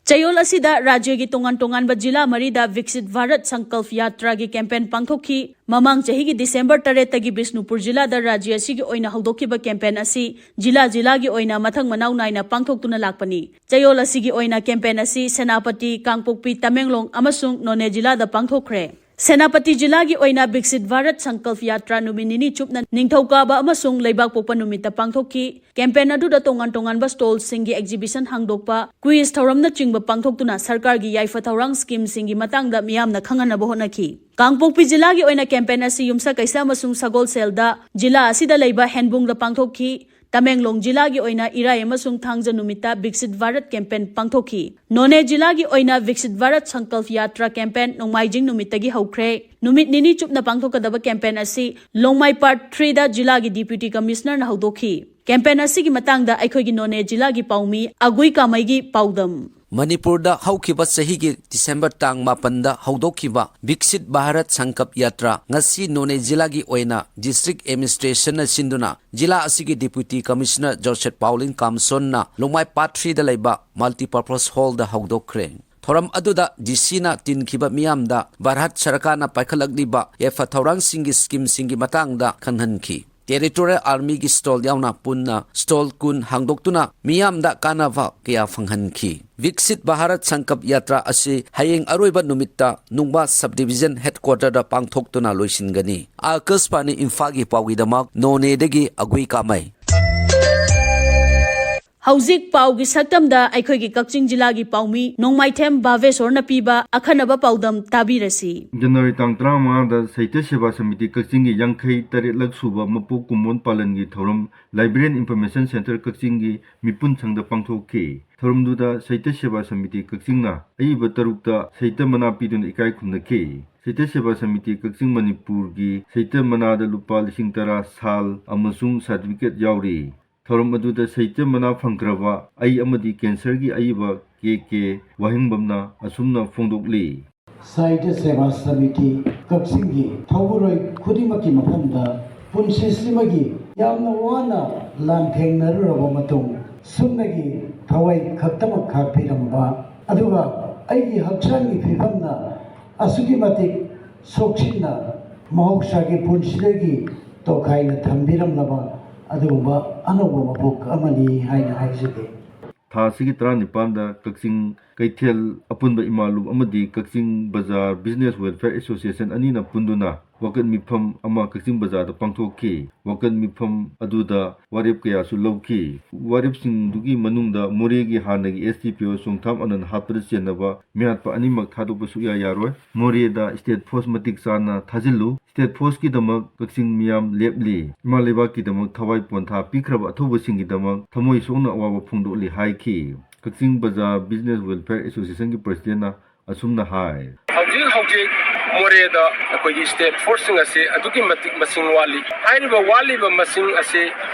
ꯆꯌꯣꯜ ꯑꯁꯤꯗ ꯔꯥꯖ꯭ꯌꯒꯤ ꯇꯣꯉꯥꯟ ꯇꯣꯉꯥꯟꯕ ꯖꯤꯂꯥ ꯃꯔꯤꯗ ꯕꯤꯛꯁꯤꯠ Bharat ꯁꯪꯀꯜꯞ ꯌꯥꯇ꯭ꯔꯥꯒꯤ campaign ꯄꯥꯡꯊꯣꯛꯈꯤ꯫ ꯃꯃꯥꯡ ꯆꯍꯤꯒꯤ December ꯇꯔꯦꯠꯇꯒꯤ Bishnupur ꯖꯤꯂꯥꯗ ꯔꯥꯖ꯭ꯌ ꯑꯁꯤꯒꯤ ꯑꯣꯏꯅ ꯍꯧꯗꯣꯛꯈꯤꯕ ꯀꯦꯝꯄꯦꯟ ꯑꯁꯤ ꯖꯤꯂꯥ ꯖꯤꯂꯥꯒꯤ ꯑꯣꯏꯅ ꯃꯊꯪ ꯃꯅꯥꯎ ꯅꯥꯏꯅ ꯄꯥꯡꯊꯣꯛꯇꯨꯅ ꯂꯥꯛꯄꯅꯤ꯫ ꯆꯌꯣꯜ ꯑꯁꯤꯒꯤ ꯑꯣꯏꯅ ꯀꯦꯝꯄꯦꯟ ꯑꯁꯤ ꯁꯦꯅꯥꯄꯇꯤ, ꯀꯥꯡꯄꯣꯛꯄꯤ, ꯇꯃꯦꯡꯂꯣꯡ ꯑꯃꯁꯨꯡ ꯅꯣꯅꯦ ꯖꯤꯂꯥꯗ ꯄꯥꯡꯊꯣꯛꯈ꯭ꯔꯦ꯫ ꯁꯦꯅꯥꯄꯇꯤ ꯖꯤꯂꯥꯒꯤ ꯑꯣꯏꯅ ꯕꯤꯛꯁꯤꯠ ꯚꯥꯔꯠ ꯁꯪꯀꯜꯞ ꯌꯥꯇ꯭ꯔꯥ ꯅꯨꯃꯤꯠ ꯅꯤꯅꯤ ꯆꯨꯞꯅ ꯅꯤꯡꯊꯧꯀꯥꯕ ꯑꯃꯁꯨꯡ ꯂꯩꯕꯥꯛꯄꯣꯛꯄ ꯅꯨꯃꯤꯠꯇ ꯄꯥꯡꯊꯣꯛꯈꯤ꯫ ꯀꯦꯝꯄꯦꯟ ꯑꯗꯨꯗ ꯇꯣꯉꯥꯟ ꯇꯣꯉꯥꯟꯕ ꯁ꯭ꯇꯣꯜꯁꯤꯡꯒꯤ ꯑꯦꯛꯖꯤꯕꯤꯁꯟ ꯍꯥꯡꯗꯣꯛꯄ, ꯀ꯭ꯋꯤꯖ ꯊꯧꯔꯝꯅꯆꯤꯡꯕ ꯄꯥꯡꯊꯣꯛꯇꯨꯅ ꯁꯔꯀꯥꯔꯒꯤ ꯌꯥꯏꯐ ꯊꯧꯔꯥꯡ ꯁ꯭ꯀꯤꯝꯁꯤꯡꯒꯤ ꯃꯇꯥꯡꯗ ꯃꯤꯌꯥꯝꯅ ꯈꯪꯍꯟꯅꯕ ꯍꯣꯠꯅꯈꯤ꯫ ꯀꯥꯡꯄꯣꯛꯄꯤ ꯖꯤꯂꯥꯒꯤ ꯑꯣꯏꯅ ꯀꯦꯝꯄꯦꯟ ꯑꯁꯤ ꯌꯨꯝꯁꯀꯩꯁ ꯑꯃꯁꯨꯡ ꯁꯒꯣꯜꯁꯦꯜꯗ, ꯖꯤꯂꯥ ꯑꯁꯤꯗ ꯂꯩꯕ ꯍꯦꯟꯕꯨꯡꯗ ꯄꯥꯡꯊꯣꯛꯈꯤ꯫ ꯇꯃꯦꯡꯂꯣꯡ ꯖꯤꯂꯥꯒꯤ ꯑꯣꯏꯅ ꯏꯔꯥꯏ ꯑꯃꯁꯨꯡ ꯊꯥꯡꯖ ꯅꯨꯃꯤꯠꯇ ꯕꯤꯛꯁꯤꯠ ꯚꯥꯔꯠ ꯀꯦꯝꯄꯦꯟ ꯄꯥꯡꯊꯣꯛꯈꯤ꯫ ꯅꯣꯅꯦ ꯖꯤꯂꯥꯒꯤ ꯑꯣꯏꯅ ꯕꯤꯛꯁꯤꯠ ꯚꯥꯔꯠ ꯁꯪꯀꯜꯞ ꯌꯥꯇ꯭ꯔꯥ ꯀꯦꯝꯄꯦꯟ ꯅꯣꯡꯃꯥꯏꯖꯤꯡ ꯅꯨꯃꯤꯠꯇꯒꯤ ꯍꯧꯈ꯭ꯔꯦ꯫ ꯅꯨꯃꯤꯠ ꯅꯤꯅꯤ ꯆꯨꯞꯅ ꯄꯥꯡꯊꯣꯛꯀꯗꯕ ꯀꯦꯝꯄꯦꯟ ꯑꯁꯤ ꯂꯣꯡꯃꯥꯏ ꯄꯥꯔꯠ ꯊ꯭ꯔꯤꯗ ꯖꯤꯂꯥꯒꯤ ꯗꯤꯄ꯭ꯌꯨꯇꯤ ꯀꯃꯤꯁꯅꯔꯅ ꯍꯧꯗꯣꯛꯈꯤ꯫ ꯀꯦꯝꯄꯦꯟ ꯑꯁꯤꯒꯤ ꯃꯇꯥꯡꯗ ꯑꯩꯈꯣꯏꯒꯤ ꯅꯣꯅꯦ ꯖꯤꯂꯥꯒꯤ ꯄꯥꯎꯃꯤ ꯑꯒꯨꯏ ꯀꯥꯃꯩꯒꯤ ꯄꯥꯎꯗꯝ꯫ ꯃꯅꯤꯄꯨꯔꯗ ꯍꯧꯈꯤꯕ ꯆꯍꯤꯒꯤ ꯗꯤꯁꯦꯝꯕꯔ ꯇꯥꯡ ꯃꯥꯄꯟꯗ ꯍꯧꯗꯣꯛꯈꯤꯕ ꯕꯤꯛꯁꯤꯠ ꯚꯥꯔꯠ ꯁꯪꯀꯜꯞ ꯌꯥꯇ꯭ꯔꯥ ꯉꯁꯤ ꯅꯣꯅꯦ ꯖꯤꯂꯥꯒꯤ ꯑꯣꯏꯅ ꯗꯤꯁꯇ꯭ꯔꯤꯛ ꯑꯦꯗꯃꯤꯅꯤꯁꯇ꯭ꯔꯦꯁꯟꯅ ꯁꯤꯟꯗꯨꯅ ꯖꯤꯂꯥ ꯑꯁꯤꯒꯤ ꯗꯤꯄ꯭ꯌꯨꯇꯤ ꯀꯃꯤꯁꯅꯔ ꯖꯣꯁꯦꯐ ꯄꯥꯎꯂꯤꯟ ꯀꯥꯝꯁꯣꯟꯅ ꯂꯣꯡꯃꯥꯏ ꯄꯥꯔꯠ ꯊ꯭ꯔꯤꯗ ꯂꯩꯕ ꯃꯜꯇꯤꯄꯔꯄꯁ ꯍꯣꯜꯗ ꯍꯧꯗꯣꯛꯈ꯭ꯔꯦ꯫ ꯊꯧꯔꯝ ꯑꯗꯨꯗ ꯗꯤ ꯁꯤꯅ ꯇꯤꯟꯈꯤꯕ ꯃꯤꯌꯥꯝꯗ ꯚꯥꯔꯠ ꯁꯔꯀꯥꯔꯅ ꯄꯥꯏꯈꯠꯂꯛꯂꯤꯕ ꯌꯥꯏꯐ ꯊꯧꯔꯥꯡꯁꯤꯡꯒꯤ ꯁ꯭ꯀꯤꯝꯁꯤꯡꯒꯤ ꯃꯇꯥꯡꯗ ꯈꯪꯍꯟꯈꯤ꯫ ꯇꯦꯔꯤꯇꯣꯔꯤꯌꯦꯜ ꯑꯥꯔꯃꯤꯒꯤ ꯁ꯭ꯇꯣꯜ ꯌꯥꯎꯅ ꯄꯨꯟꯅ ꯁ꯭ꯇꯣꯜ ꯀꯨꯟ ꯍꯥꯡꯗꯣꯛꯇꯨꯅ ꯃꯤꯌꯥꯝꯗ ꯀꯥꯟꯅꯕ ꯀꯌꯥ ꯐꯪꯍꯟꯈꯤ꯫ ꯕꯤꯛꯁꯤꯠ ꯚꯥꯔꯠ ꯁꯪꯀꯜꯞ ꯌꯥꯇ꯭ꯔꯥ ꯑꯁꯤ ꯍꯌꯦꯡ ꯑꯔꯣꯏꯕ ꯅꯨꯃꯤꯠꯇ ꯅꯨꯡꯕꯥ ꯁꯕ ꯗꯤꯕꯤꯖꯟ ꯍꯦꯗꯀ꯭ꯋꯥꯇꯔꯗ ꯄꯥꯡꯊꯣꯛꯇꯨꯅ ꯂꯣꯏꯁꯤꯟꯒꯅꯤ꯫ ꯑꯥꯀꯥꯁꯕꯥꯅꯤ ꯏꯝꯐꯥꯜꯒꯤ ꯄꯥꯎꯒꯤꯗꯃꯛ ꯅꯣꯅꯦꯗꯒꯤ ꯑꯒꯨꯏ ꯀꯥꯃꯩ꯫ ꯍꯧꯖꯤꯛ ꯄꯥꯎꯒꯤ ꯁꯛꯇꯝꯗ ꯑꯩꯈꯣꯏꯒꯤ ꯀꯛꯆꯤꯡ ꯖꯤꯂꯥꯒꯤ ꯄꯥꯎꯃꯤ ꯅꯣꯡꯃꯥꯏꯊꯦꯝ ꯚꯥꯕꯦꯁꯣꯔꯅ ꯄꯤꯕ ꯑꯈꯟꯅꯕ ꯄꯥꯎꯗꯝ ꯇꯥꯕꯤꯔꯁꯤ꯫ ꯖꯅꯋꯥꯔꯤ ꯇꯥꯡ ꯇꯔꯥꯃꯉꯥꯗ ꯁꯥꯍꯤꯇ꯭ꯌ ꯁꯦꯕꯥ ꯁꯃꯤꯇꯤ ꯀꯛꯆꯤꯡꯒꯤ ꯌꯥꯡꯈꯩ ꯇꯔꯦꯠꯂꯛ ꯁꯨꯕ ꯃꯄꯣꯛ ꯀꯨꯝꯑꯣꯟ ꯄꯥꯂꯟꯒꯤ ꯊꯧꯔꯝ Library and Information Centre ꯀꯛꯆꯤꯡꯒꯤ ꯃꯤꯄꯨꯟ ꯁꯪꯗ ꯄꯥꯡꯊꯣꯛꯈꯤ꯫ ꯊꯧꯔꯝꯗꯨꯗ ꯁꯥꯍꯤꯇ꯭ꯌ ꯁꯦꯕꯥ ꯁꯃꯤꯇꯤ ꯀꯛꯆꯤꯡꯅ ꯑꯏꯕ ꯇꯔꯨꯛꯇ ꯁꯥꯍꯤꯇ꯭ꯌ ꯃꯅꯥ ꯄꯤꯗꯨꯅ ꯏꯀꯥꯏ ꯈꯨꯝꯅꯈꯤ꯫ ꯁꯥꯍꯤꯇ꯭ꯌ ꯁꯦꯕꯥ ꯁꯃꯤꯇꯤ ꯀꯛꯆꯤꯡ ꯃꯅꯤꯄꯨꯔꯒꯤ ꯁꯥꯍꯤꯇ꯭ꯌ ꯃꯅꯥꯗ ꯂꯨꯄꯥ ꯂꯤꯁꯤꯡ ꯇꯔꯥ, ꯁꯥꯜ ꯑꯃꯁꯨꯡ ꯁꯥꯔꯇꯤꯐꯤꯀꯦꯠ ꯌꯥꯎꯔꯤ꯫ ꯊꯧꯔꯝ ꯑꯗꯨꯗ ꯁꯍꯤꯇ꯭ꯌ ꯃꯅꯥ ꯐꯪꯈ꯭ꯔꯕ ꯑꯩ ꯑꯃꯗꯤ ꯀꯦꯟꯁꯔꯒꯤ ꯑꯏꯕ ꯀꯦ ꯀꯦ ꯋꯥꯍꯦꯡꯕꯝꯅ ꯑꯁꯨꯝꯅ ꯐꯣꯡꯗꯣꯛꯂꯤ꯫ ꯁꯥꯍꯤꯇ꯭ꯌ ꯁꯦꯕꯥ ꯁꯃꯤꯇꯤ ꯀꯛꯆꯤꯡꯒꯤ ꯊꯧꯕꯨꯔꯣꯏ ꯈꯨꯗꯤꯡꯃꯛꯀꯤ ꯃꯐꯝꯗ ꯄꯨꯟꯁꯤꯁꯤꯃꯒꯤ ꯌꯥꯝꯅ ꯋꯥꯅ ꯂꯥꯟꯊꯦꯡꯅꯔꯨꯔꯕ ꯃꯇꯨꯡ ꯁꯨꯞꯅꯒꯤ ꯊꯋꯥꯏ ꯈꯛꯇꯃꯛ ꯈꯥꯛꯄꯤꯔꯝꯕ, ꯑꯗꯨꯒ ꯑꯩꯒꯤ ꯍꯛꯆꯥꯡꯒꯤ ꯐꯤꯕꯝꯅ ꯑꯁꯨꯛꯀꯤ ꯃꯇꯤꯛ ꯁꯣꯛꯆꯤꯟꯅ ꯃꯍꯧꯁꯥꯒꯤ ꯄꯨꯟꯁꯤꯗꯒꯤ ꯇꯣꯈꯥꯏꯅ ꯊꯝꯕꯤꯔꯝꯂꯕ ꯑꯗꯨꯒꯨꯝꯕ ꯑꯅꯧꯕ ꯃꯄꯣꯛ ꯑꯃꯅꯤ ꯍꯥꯏꯅ ꯍꯥꯏꯖꯒꯦ꯫ ꯊꯥ ꯑꯁꯤꯒꯤ ꯇꯔꯥꯅꯤꯄꯥꯟꯗ ꯀꯛꯆꯤꯡ ꯀꯩꯊꯦꯜ ꯑꯄꯨꯟꯕ ꯏꯃꯥ ꯂꯨꯞ ꯑꯃꯗꯤ ꯀꯛꯆꯤꯡ ꯕꯖꯥꯔ ꯕꯤꯖꯤꯅꯦꯁ ꯋꯦꯜꯐꯤꯌꯔ ꯑꯦꯁꯣꯁꯤꯌꯦꯁꯟ ꯑꯅꯤꯅ ꯄꯨꯟꯗꯨꯅ ꯋꯥꯀꯠ ꯃꯤꯐꯝ ꯑꯃ ꯀꯛꯆꯤꯡ ꯕꯖꯥꯔꯗ ꯄꯥꯡꯊꯣꯛꯈꯤ꯫ ꯋꯥꯀꯠ ꯃꯤꯐꯝ ꯑꯗꯨꯗ ꯋꯥꯔꯦꯞ ꯀꯌꯥꯁꯨ ꯂꯧꯈꯤ꯫ ꯋꯥꯔꯦꯞꯁꯤꯡꯗꯨꯒꯤ ꯃꯅꯨꯡꯗ ꯃꯣꯔꯦꯒꯤ ꯍꯥꯟꯅꯒꯤ ꯑꯦꯁ ꯗꯤ ꯄꯤ ꯑꯣ ꯆꯣꯡꯊꯥꯝ ꯑꯅꯟ ꯍꯥꯠꯄꯗ ꯆꯦꯟꯅꯕ ꯃꯤꯍꯥꯠꯄ ꯑꯅꯤꯃꯛ ꯊꯥꯗꯣꯛꯄ ꯁꯨꯛꯌꯥ ꯌꯥꯔꯣꯏ꯫ ꯃꯣꯔꯦꯗ ꯁ꯭ꯇꯦꯠ ꯐꯣꯔꯁ ꯃꯇꯤꯛ ꯆꯥꯅ ꯊꯥꯖꯤꯜꯂꯨ꯫ ꯁ꯭ꯇꯦꯠ ꯐꯣꯔꯁꯀꯤꯗꯃꯛ ꯀꯛꯆꯤꯡ ꯃꯤꯌꯥꯝ ꯂꯦꯞꯂꯤ꯫ ꯏꯃꯥ ꯂꯩꯕꯥꯛꯀꯤꯗꯃꯛ ꯊꯋꯥꯏ ꯄꯣꯟꯊꯥ ꯄꯤꯈ꯭ꯔꯕ ꯑꯊꯧꯕꯁꯤꯡꯒꯤꯗꯃꯛ ꯊꯃꯣꯏ ꯁꯣꯛꯅ ꯑꯋꯥꯕ ꯐꯣꯡꯗꯣꯛꯂꯤ ꯍꯥꯏꯈꯤ꯫ ꯀꯛꯆꯤꯡ ꯕꯖꯥꯔ ꯕꯤꯖꯤꯅꯦꯁ ꯋꯦꯜꯐꯤꯌꯔ ꯑꯦꯁꯣꯁꯤꯌꯦꯁꯟꯒꯤ ꯄ꯭ꯔꯁꯤꯗꯦꯟꯅ ꯑꯁꯨꯝꯅ ꯍꯥꯏ꯫ ꯍꯧꯖꯤꯛ ꯍꯧꯖꯤꯛ ꯃꯣꯔꯦꯗ ꯑꯩꯈꯣꯏꯒꯤ ꯁ꯭ꯇꯦꯠ ꯐꯣꯔꯁꯁꯤꯡ ꯑꯁꯤ ꯑꯗꯨꯛꯀꯤ ꯃꯇꯤꯛ ꯃꯁꯤꯡ ꯋꯥꯠꯂꯤ꯫ ꯍꯥꯏꯔꯤꯕ ꯋꯥꯠꯂꯤꯕ ꯃꯁꯤꯡ ꯑꯁꯤ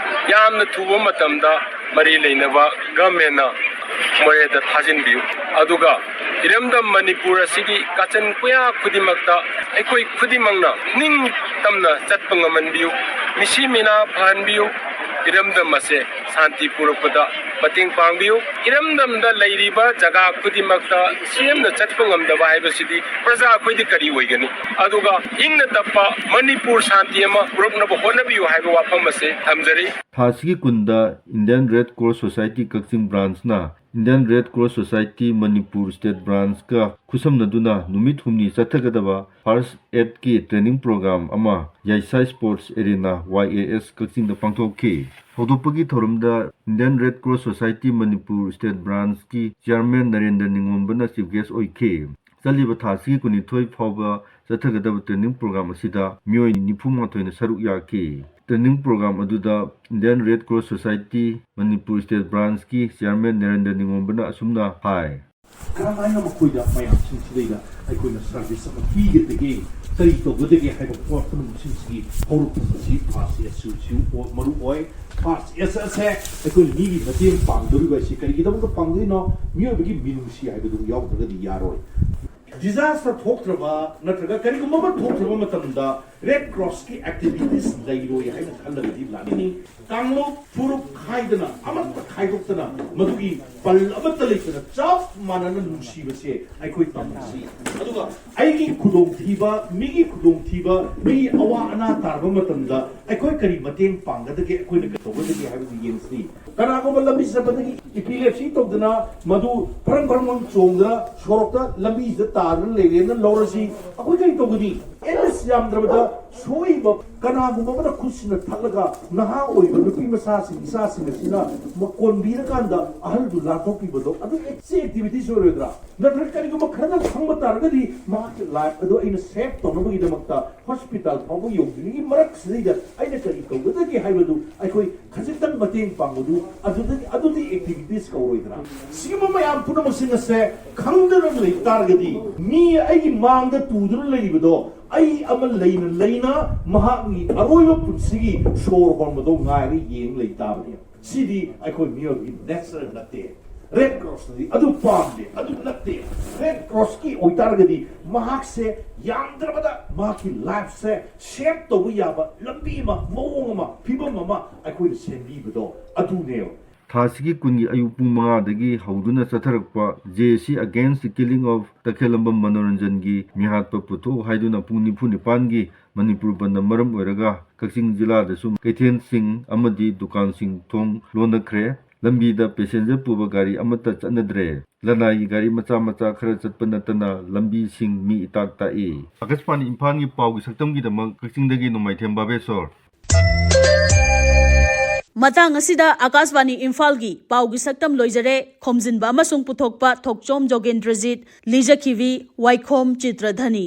ꯌꯥꯝꯅ ꯊꯨꯕ ꯃꯇꯝꯗ ꯃꯔꯤ ꯂꯩꯅꯕ ꯒꯚꯔꯟꯃꯦꯟꯅ ꯃꯣꯔꯦꯗ ꯊꯥꯖꯤꯟꯕꯤꯌꯨ꯫ ꯑꯗꯨꯒ ꯏꯔꯝꯗꯝ ꯃꯅꯤꯄꯨꯔ ꯑꯁꯤꯒꯤ ꯀꯥꯆꯤꯟ ꯀꯣꯌꯥ ꯈꯨꯗꯤꯡꯃꯛꯇ ꯑꯩꯈꯣꯏ ꯈꯨꯗꯤꯡꯃꯛꯅ ꯅꯤꯡꯇꯝꯅ ꯆꯠꯄ ꯉꯝꯍꯟꯕꯤꯌꯨ, ꯃꯤꯁꯤ ꯃꯤꯅꯥ ꯐꯍꯟꯕꯤꯌꯨ꯫ ꯏꯔꯝꯗꯝ ꯑꯁꯦ ꯁꯥꯟꯇꯤ ꯄꯨꯔꯛꯄꯗ ꯃꯇꯦꯡ ꯄꯥꯡꯕꯤꯌꯨ꯫ ꯏꯔꯝꯗꯝꯗ ꯂꯩꯔꯤꯕ ꯖꯒꯥ ꯈꯨꯗꯤꯡꯃꯛꯇ ꯁꯤ ꯑꯦꯝꯅ ꯆꯠꯄ ꯉꯝꯗꯕ ꯍꯥꯏꯕꯁꯤꯗꯤ ꯄ꯭ꯔꯖꯥ ꯑꯩꯈꯣꯏꯗꯤ ꯀꯔꯤ ꯑꯣꯏꯒꯅꯤ? ꯑꯗꯨꯒ ꯏꯪꯅ ꯇꯞꯄ ꯃꯅꯤꯄꯨꯔ ꯁꯥꯟꯇꯤ ꯑꯃ ꯄꯨꯔꯛꯅꯕ ꯍꯣꯠꯅꯕꯤꯌꯨ ꯍꯥꯏꯕ ꯋꯥꯐꯝ ꯑꯁꯦ ꯊꯝꯖꯔꯤ꯫ ꯊꯥ ꯑꯁꯤꯒꯤ ꯀꯨꯟꯗ Indian Red Cross Society ꯀꯛꯆꯤꯡ ꯕ꯭ꯔꯥꯟꯁꯅ Indian Red Cross Society Manipur state ꯕ꯭ꯔꯥꯟꯁꯀ ꯈꯨꯠꯁꯝꯅꯗꯨꯅ ꯅꯨꯃꯤꯠ ꯍꯨꯝꯅꯤ ꯆꯠꯊꯒꯗꯕ ꯐꯥꯔꯁ ꯑꯦꯗꯀꯤ ꯇ꯭ꯔꯦꯅꯤꯡ ꯄ꯭ꯔꯣꯒ꯭ꯔꯥꯝ ꯑꯃ ꯌꯥꯏꯁꯥ sports arena, Y A S, ꯀꯛꯆꯤꯡꯗ ꯄꯥꯡꯊꯣꯛꯈꯤ꯫ ꯍꯧꯗꯣꯛꯄꯒꯤ ꯊꯧꯔꯝꯗ Indian Red Cross Society Manipur state ꯕ꯭ꯔꯥꯟꯁꯀꯤ ꯆꯤꯌꯥꯔꯃꯦꯟ ꯅꯔꯦꯟꯗ꯭ꯔ ꯅꯤꯉꯣꯝꯕꯅ ꯆꯤꯐ ꯒꯦꯁ ꯑꯣꯏꯈꯤ꯫ ꯆꯠꯂꯤꯕ ꯊꯥ ꯑꯁꯤꯒꯤ ꯀꯨꯟꯅꯤꯊꯣꯏ ꯐꯥꯎꯕ ꯆꯠꯊꯒꯗꯕ ꯇ꯭ꯔꯦꯅꯤꯡ ꯄ꯭ꯔꯣꯒ꯭ꯔꯥꯝ ꯑꯁꯤꯗ ꯃꯤꯑꯣꯏ ꯅꯤꯐꯨ ꯃꯥꯊꯣꯏꯅ ꯁꯔꯨꯛ ꯌꯥꯈꯤ꯫ ꯇ꯭ꯔꯦꯅꯤꯡ ꯄ꯭ꯔꯣꯒ꯭ꯔꯥꯝ ꯑꯗꯨꯗ Indian Red Cross Society Manipur state ꯕ꯭ꯔꯥꯟꯁꯀꯤ ꯆꯤꯌꯥꯔꯃꯦꯟ ꯅꯔꯦꯟꯗ꯭ꯔ ꯅꯤꯉꯣꯝꯕꯅ ꯑꯁꯨꯝꯅ ꯍꯥꯏ꯫ ꯀꯔꯝꯍꯥꯏꯅ ꯃꯈꯣꯏꯗ ꯃꯌꯥꯝꯁꯤꯡꯁꯤꯗꯩꯗ ꯑꯩꯈꯣꯏꯅ ꯁꯔꯚꯤꯁ ꯑꯃ ꯄꯤꯒꯗꯒꯦ? ꯀꯔꯤ ꯇꯧꯒꯗꯒꯦ ꯍꯥꯏꯕ ꯄꯣꯠ ꯄꯨꯝꯅꯃꯛꯁꯤꯡꯁꯤꯒꯤ ꯍꯧꯔꯛꯐꯝ ꯑꯁꯤ ꯐꯥꯁ ꯑꯦꯁ ꯁꯤꯁꯨ ꯃꯔꯨ ꯑꯣꯏ꯫ ꯐꯥꯁ ꯑꯦꯁ ꯑꯁꯦ ꯑꯩꯈꯣꯏꯅ ꯃꯤꯒꯤ ꯃꯇꯦꯡ ꯄꯥꯡꯗꯧꯔꯤꯕ ꯑꯁꯤ ꯀꯔꯤꯒꯤꯗꯃꯛꯇ ꯄꯥꯡꯗꯣꯏꯅꯣ? ꯃꯤꯑꯣꯏꯕꯒꯤ ꯃꯤꯅꯨꯡꯁꯤ ꯍꯥꯏꯕꯗꯨ ꯌꯥꯎꯗ꯭ꯔꯒꯗꯤ ꯌꯥꯔꯣꯏ꯫ ꯗꯤꯖꯥꯁꯇꯔ ꯊꯣꯛꯇ꯭ꯔꯕ ꯅꯠꯇ꯭ꯔꯒ ꯀꯔꯤꯒꯨꯝꯕ ꯑꯃ ꯊꯣꯛꯇ꯭ꯔꯕ ꯃꯇꯝꯗ ꯔꯦꯗ ꯀ꯭ꯔꯣꯁꯀꯤ ꯑꯦꯛꯇꯤꯚꯤꯇꯤꯁ ꯂꯩꯔꯣꯏ ꯍꯥꯏꯅ ꯈꯜꯂꯒꯗꯤ ꯂꯥꯛꯀꯅꯤ꯫ ꯀꯥꯡꯂꯨꯞ ꯐꯨꯔꯨꯞ ꯈꯥꯏꯗꯅ, ꯑꯃꯠꯇ ꯈꯥꯏꯗꯣꯛꯇꯅ, ꯃꯗꯨꯒꯤ ꯄꯜ ꯑꯃꯠꯇ ꯂꯩꯇꯅ ꯆꯞ ꯃꯥꯟꯅꯅ ꯅꯨꯡꯁꯤꯕꯁꯦ ꯑꯩꯈꯣꯏ ꯇꯝꯁꯤ꯫ ꯑꯗꯨꯒ ꯑꯩꯒꯤ ꯈꯨꯗꯣꯡꯊꯤꯕ, ꯃꯤꯒꯤ ꯈꯨꯗꯣꯡꯊꯤꯕ, ꯃꯤ ꯑꯋꯥ ꯑꯅꯥ ꯇꯥꯔꯕ ꯃꯇꯝꯗ ꯑꯩꯈꯣꯏ ꯀꯔꯤ ꯃꯇꯦꯡ ꯄꯥꯡꯒꯗꯒꯦ, ꯑꯩꯈꯣꯏꯅ ꯀꯩ ꯇꯧꯒꯗꯒꯦ ꯍꯥꯏꯕꯗꯨ ꯌꯦꯡꯁꯤ꯫ ꯀꯅꯥꯒꯨꯝꯕ ꯂꯝꯕꯤ ꯆꯠꯄꯗꯒꯤ ꯏꯄꯤꯂꯦꯞꯁꯤ ꯇꯧꯗꯅ ꯃꯗꯨ ꯐꯔꯪ ꯐꯔꯪ ꯐꯔꯪ ꯆꯣꯡꯗꯅ ꯁꯣꯔꯣꯛꯇ ꯂꯝꯕꯤꯁꯤꯗ ꯇꯥꯗꯨꯅ ꯂꯩꯔꯦꯅ ꯂꯧꯔꯁꯤ꯫ ꯑꯩꯈꯣꯏ ꯀꯔꯤ ꯇꯧꯒꯅꯤ? ꯑꯦꯠꯂꯤꯁ ꯌꯥꯝꯗ꯭ꯔꯕꯗ ꯁꯣꯏꯕ ꯀꯅꯥꯒꯨꯝꯕ ꯑꯃꯅ ꯈꯨꯠꯁꯤꯅ ꯊꯛꯂꯒ ꯅꯍꯥ ꯑꯣꯏꯕ ꯅꯨꯄꯤ ꯃꯆꯥꯁꯤꯡ, ꯏꯆꯥꯁꯤꯡ ꯑꯁꯤꯅ ꯃ-, ꯀꯣꯟꯕꯤꯔꯀꯥꯟꯗ ꯑꯍꯜꯗꯨ ꯂꯥꯟꯊꯣꯛꯄꯤꯕꯗꯣ, ꯑꯗꯨ ꯁꯤ ꯑꯦꯛꯇꯤꯚꯤꯇꯤꯁ ꯑꯣꯏꯔꯣꯏꯗ꯭ꯔꯥ? ꯅꯠꯇ꯭ꯔꯒ ꯀꯔꯤꯒꯨꯝꯕ ꯈꯔꯗꯪ ꯈꯪꯕ ꯇꯥꯔꯒꯗꯤ ꯃꯍꯥꯛꯀꯤ ꯂꯥꯏꯐ ꯑꯗꯨ ꯑꯩꯅ ꯁꯦꯚ ꯇꯧꯅꯕꯒꯤꯗꯃꯛꯇ ꯍꯣꯁꯄꯤꯇꯥꯜ ꯐꯥꯎꯕ ꯌꯧꯗ꯭ꯔꯤꯉꯩꯒꯤ ꯃꯔꯛꯁꯤꯗꯩꯗ ꯑꯩꯅ ꯀꯔꯤ ꯇꯧꯒꯗꯒꯦ ꯍꯥꯏꯕꯗꯨ ꯑꯩꯈꯣꯏ ꯈꯖꯤꯛꯇꯪ ꯃꯇꯦꯡ ꯄꯥꯡꯕꯗꯨ ꯑꯗꯨꯗꯒꯤ, ꯑꯗꯨꯗꯤ ꯑꯦꯛꯇꯤꯚꯤꯇꯤꯁ ꯀꯧꯔꯣꯏꯗ꯭ꯔꯥ? ꯁꯤꯒꯨꯝꯕ ꯃꯌꯥꯝ ꯄꯨꯝꯅꯃꯛꯁꯤꯡ ꯑꯁꯦ ꯈꯪꯗꯅ ꯂꯩ ꯇꯥꯔꯒꯗꯤ, ꯃꯤ ꯑꯩꯒꯤ ꯃꯥꯡꯗ ꯇꯨꯗꯨꯅ ꯂꯩꯔꯤꯕꯗꯣ ꯑꯩ ꯑꯃ ꯂꯩꯅ ꯂꯩꯅ ꯃꯍꯥꯛꯀꯤ ꯑꯔꯣꯏꯕ ꯄꯨꯟꯁꯤꯒꯤ ꯁꯣꯔ ꯍꯣꯟꯕꯗꯣ ꯉꯥꯏꯔ ꯌꯦꯡ ꯂꯩ ꯇꯥꯕꯅꯦ꯫ ꯁꯤꯗꯤ ꯑꯩꯈꯣꯏ ꯃꯤꯑꯣꯏꯕꯒꯤ ꯅꯦꯆꯔꯦꯜ ꯅꯠꯇꯦ꯫ ꯔꯦꯗ ꯀ꯭ꯔꯣꯁꯅꯗꯤ ꯑꯗꯨ ꯄꯥꯝꯗꯦ, ꯑꯗꯨ ꯅꯠꯇꯦ꯫ ꯔꯦꯗ ꯀ꯭ꯔꯣꯁꯀꯤ ꯑꯣꯏꯇꯥꯔꯒꯗꯤ ꯃꯍꯥꯛꯁꯦ ꯌꯥꯝꯗ꯭ꯔꯕꯗ ꯃꯍꯥꯛꯀꯤ ꯂꯥꯏꯐꯁꯦ ꯁꯦꯚ ꯇꯧꯕ ꯌꯥꯕ ꯂꯝꯕꯤ ꯑꯃ, ꯃꯑꯣꯡ ꯑꯃ, ꯐꯤꯕꯝ ꯑꯃ ꯑꯩꯈꯣꯏꯅ ꯁꯦꯝꯕꯤꯕꯗꯣ ꯑꯗꯨꯅꯦꯕ꯫ ꯊꯥ ꯑꯁꯤꯒꯤ ꯀꯨꯟꯒꯤ ꯑꯌꯨꯛ ꯄꯨꯡ ꯃꯉꯥꯗꯒꯤ ꯍꯧꯗꯨꯅ ꯆꯠꯊꯔꯛꯄ ꯖꯦ ꯑꯦ ꯁꯤ Against the Killing of ꯇꯈꯦꯂꯝꯕꯝ ꯃꯅꯣꯔꯟꯖꯟꯒꯤ ꯃꯤꯍꯥꯠꯄ ꯄꯨꯊꯣꯛ ꯍꯥꯏꯗꯨꯅ ꯄꯨꯡ ꯅꯤꯐꯨ ꯅꯤꯄꯥꯟꯒꯤ ꯃꯅꯤꯄꯨꯔ ꯕꯟꯗ ꯃꯔꯝ ꯑꯣꯏꯔꯒ ꯀꯛꯆꯤꯡ ꯖꯤꯂꯥꯗꯁꯨ ꯀꯩꯊꯦꯜꯁꯤꯡ ꯑꯃꯗꯤ ꯗꯨꯀꯥꯟꯁꯤꯡ ꯊꯣꯡ ꯂꯣꯟꯅꯈ꯭ꯔꯦ꯫ ꯂꯝꯕꯤꯗ ꯄꯦꯁꯦꯟꯖꯔ ꯄꯨꯕ ꯒꯥꯔꯤ ꯑꯃꯠꯇ ꯆꯠꯅꯗ꯭ꯔꯦ꯫ ꯂꯅꯥꯏꯒꯤ ꯒꯥꯔꯤ ꯃꯆꯥ ꯃꯆꯥ ꯈꯔ ꯆꯠꯄ ꯅꯠꯇꯅ ꯂꯝꯕꯤꯁꯤꯡ ꯃꯤ ꯏꯇꯥꯛ ꯇꯥꯛꯏ꯫ ꯑꯥꯀꯥꯁꯕꯥꯅꯤ ꯏꯝꯐꯥꯜꯒꯤ ꯄꯥꯎꯒꯤ ꯁꯛꯇꯝꯒꯤꯗꯃꯛ ꯀꯛꯆꯤꯡꯗꯒꯤ ꯅꯣꯡꯃꯥꯏꯊꯦꯝ ꯕꯥꯕꯦꯁꯣꯔ꯫ ꯃꯇꯥꯡ ꯑꯁꯤꯗ ꯑꯥꯀꯥꯁꯕꯥꯅꯤ ꯏꯝꯐꯥꯜꯒꯤ ꯄꯥꯎꯒꯤ ꯁꯛꯇꯝ ꯂꯣꯏꯖꯔꯦ꯫ ꯈꯣꯝꯖꯤꯟꯕ ꯑꯃꯁꯨꯡ ꯄꯨꯊꯣꯛꯄ ꯊꯣꯛꯆꯣꯝ ꯖꯣꯒꯦꯟꯗ꯭ꯔꯖꯤꯠ, ꯂꯤꯖꯈꯤꯕꯤ ꯋꯥꯏꯈꯣꯝ ꯆꯤꯇ꯭ꯔꯙꯅꯤ꯫